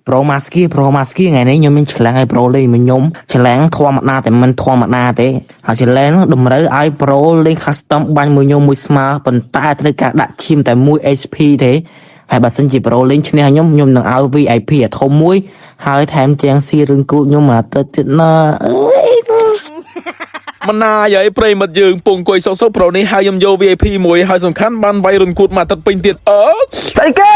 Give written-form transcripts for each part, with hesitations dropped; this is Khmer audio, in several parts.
Bro ម៉ាស្គី Bro ម៉ាស្គីថ្ងៃនេះខ្ញុំមានឆ្លាំងឲ្យ Bro លេងមួយខ្ញុំឆ្លាំងធម្មតាតែមិនធម្មតាទេហើយឆ្លាំងនោះតម្រូវឲ្យ Bro លេង custom បាញ់មួយខ្ញុំមួយស្មើប៉ុន្តែត្រូវការដាក់ឈាមតែមួយ HP ទេហើយបើសិនជា Bro លេងឈ្នះខ្ញុំខ្ញុំនឹងឲ្យ VIP អាធំមួយហើយថែមទាំងស៊ីរឿងគូតខ្ញុំមួយអាទិត្យទៀតណាអើយ មិនណាយាយប្រិមិត្តយើងពងអង្គុយសុកសុក bro នេះហើយខ្ញុំយក VIP មួយហើយសំខាន់បានវាយរនគួតមួយអាទិត្យពេញទៀតអឺ ស្អីគេ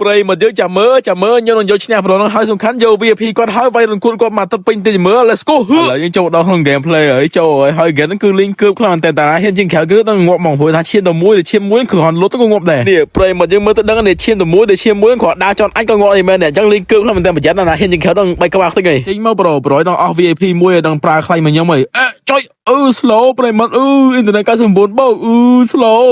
ប្រិមិត្តយើងចាំមើលចាំមើលខ្ញុំនឹងយកឈ្នះ bro នោះហើយសំខាន់យក VIP គាត់ហើយវាយរនគួតគាត់មួយអាទិត្យពេញទៀតមើល Let's go ឥឡូវយើងចូលដល់ក្នុង gameplay ហើយចូលហើយហើយ game ហ្នឹងគឺលេងកើបខ្លាំងតែតាហ៊ានជាងក្រៅគឺដល់ងាប់ហ្មងព្រោះថាឈាមតែមួយទៅឈាមមួយគឺហន់លុតទៅក៏ងាប់ដែរនេះប្រិមិត្តយើងមើលទៅដឹងនេះឈាមតែមួយទៅឈាមមួយគ្រាន់ដើរចន់អញក៏ងាប់ដែរមែនអញ្ចឹងលេងកើបខ្លាំងមែនតែប្រយ័ត្នណាហ៊ានជាងក្រៅដល់បែកក្បាលខ្ទេចហើយចេញមក bro bro ដល់អស់ VIP មួយឲ្យដល់ប្រើខ្លាញ់មកខ្ញុំហើយអេចុយអឺ slow ប្រិមិត្តអឺអ៊ីនធឺណិត99បូកអឺ slow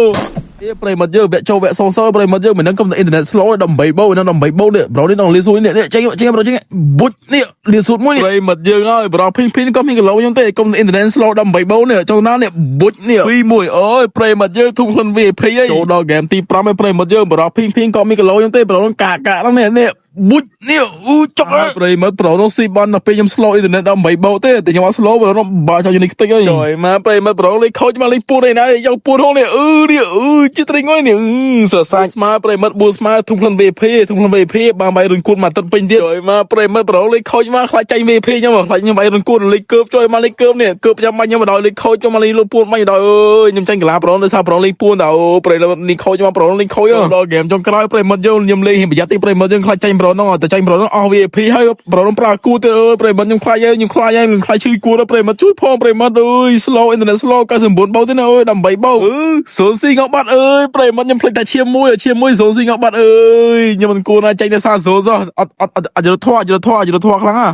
នេះប្រិមិត្តយើងវគ្គចូលវគ្គសងសើប្រិមិត្តយើងមិនដឹងកុំតែអ៊ីនធឺណិត slow 18បូកនឹង18បូកនេះ bro នេះដល់លីស៊ូនេះនេះចេញចេញ bro ចេញបុចនេះលីស៊ូមួយនេះប្រិមិត្តយើងហើយ bro ភីងភីងក៏មានគីឡូខ្ញុំទេកុំអ៊ីនធឺណិត slow 18បូកនេះចូលណានេះបុចនេះ2 1អើយប្រិមិត្តយើងធុំខ្លួន VIP ហីចូលដល់ហ្គេមទី5ហើយប្រិមិត្តយើង bro ភីងភីងក៏មានគីឡូខ្ញុំទេ bro នឹងកាកាហ្នឹងនេះនេះបុចនេះអ៊ូចុកប្រិមិត្ត bro នោះស៊ីបនដល់ពេលខ្ញុំ slow អ៊ីនធឺណិត18បូកទេតែខ្ញុំអត់ slow bro នោះបាក់ចោលនេះខ្ទេចហើយចុយមកប្រិមិត្ត bro លេខខូចមកលេខពួនឯណាយកពួនហងនេះអឺនេះអឺចិត្តត្រេងងនេះសរសើរស្មើប្រិមិត្ត4ស្មើធុំខ្លួន VIP ធុំខ្លួន VIP បានបាយរុនគួតមកទឹកពេញទៀតចុយមកប្រិមិត្ត bro លេខខូចមកខ្លាចចាញ់ VIP ខ្ញុំខ្លាចខ្ញុំបាយរុនគួតលេខកើបចុយមកលេខកើបនេះកើបចាំបាញ់ខ្ញុំមកដល់លេខខូចចុះមកលេខលុបពួនបាញ់ដល់អើយខ្ញុំចាញ់កាឡា bro ដោយសារ bro លេខពួនដល់អូប្រិមិត្តនេះខូចមក bro លេខខូចដល់ហ្គេមចុងក្រោយប្រិមិត្តយើងខ្ញុំលេងប្រយ័ត្នទីប្រិមិត្តយើងខ្លាចចាញ់ bro នោះតែចាញ់ bro នោះអស់ VIP ហើយ bro នោះប្រើគូទៀតអើយប្រិមិត្តខ្ញុំខ្លាចហើយខ្ញុំខ្លាចហើយខ្ញុំខ្លាចឈឺគួតប្រិមិត្តជួយផងប្រិមិត្តអើយ slow internet slow 99បូកទៀតណាអើយ18បូកអឺសូនស៊ីងបាត់អើយប្រិមិត្តខ្ញុំភ្លេចតែឈាមមួយឈាមមួយសូនស៊ីងបាត់អើយខ្ញុំមិនគួរណាចាញ់តែសារសូនសោះអត់អត់អត់អត់យល់ធေါ်អត់យល់ធေါ်អត់យល់ធေါ်ខ្លាំងហ่ะ